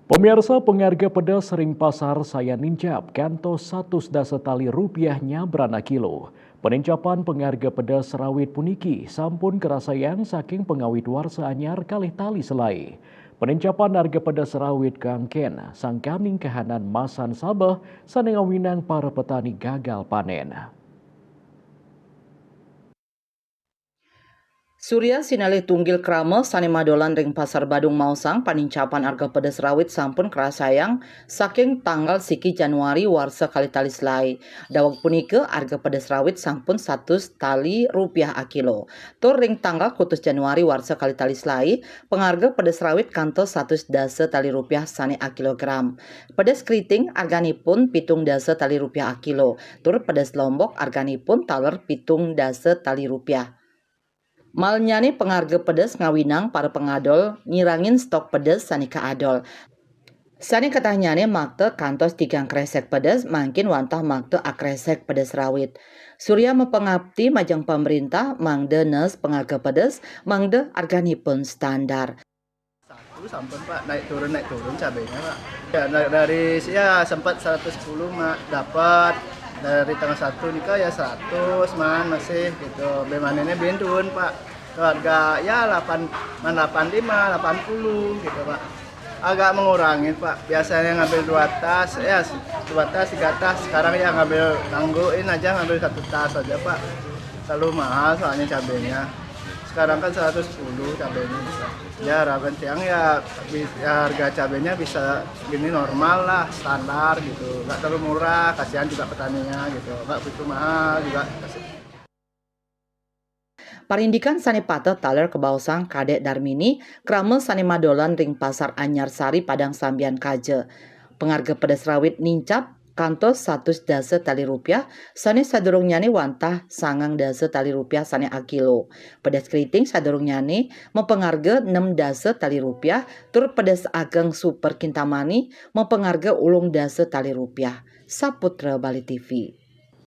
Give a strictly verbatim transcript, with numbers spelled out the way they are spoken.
Pemirsa, pengarga pedas ring pasar sayan nincap kantos satus dasa tali rupiah nyabran akilo. Penincapan pengarga pedas rawit puniki sampun karasayang saking pangawit warsa anyar kalih tali selae. Penincapan harga pedas rawit kangken sangkaning kahanan masan sabeh sane ngawinang para petani gagal panen. Surya sinalih tunggil krama sane madolan ring Pasar Badung maosang panincapan arga pedes rawit sampun krasayang saking tanggal siki Januari warsa kalih tali selae. Daweg punika arga pedes rawit sampun satus tali rupiah akilo. Tur ring tanggal kutus Januari warsa kalih tali selae, pangarga pedes rawit kantos satus dasa tali rupiah sane akilogram. Pedes kriting arganipun pitung dasa tali rupiah akilo. Tur pedes lombok arganipun taler pitung dasa tali rupiah. Malnyane pangarga pedes ngawinang para pangadol ngirangin stok pedes sane kaadol. Sane katahnyane makta kantos tigang kresek pedes mangkin wantah makta akresek pedes rawit. Surya mapangapti majeng pamrintah mangda nes pangarga pedes mangda arganipun standar. Satu sampun, Pak, naik turun, naik turun cabenya, Pak. Ya, na-, dari, ya, sempat seratus sepuluh, Mak, dapat. Dari tanggal satu nika ya seratus, man, masih gitu. Bemanene bentun, Pak. Ke harga, ya, delapan, man, delapan lima, delapan puluh gitu, Pak. Agak mengurangi, Pak. Biasanya ngambil dua tas, ya, dua tas, tiga tas. Sekarang ya ngambil, tangguhin aja, ngambil satu tas aja, Pak. Terlalu mahal soalnya cabenya. Sekarang kan seratus sepuluh cabenya. Ya, harapan tiang ya, bis-, ya, harga cabenya bisa gini, normal lah, standar gitu. Nggak terlalu murah, kasihan juga petaninya gitu. Nggak begitu mahal juga. Parindikan sane pateh taler kabaosang Kadek Darmini, krama sane madolan ring Pasar Anyar Sari, Padang Sambian Kaja. Pangarga pedes rawit nincap kantos satus dasa tali rupiah, sane sadurungnyane wantah sangang dasa tali rupiah sane akilo. Pedes kriting sadurungnyane mapangarga nem dasa tali rupiah, tur pedes ageng Super Kintamani mapangarga ulung dasa tali rupiah. Saputra Bali T V.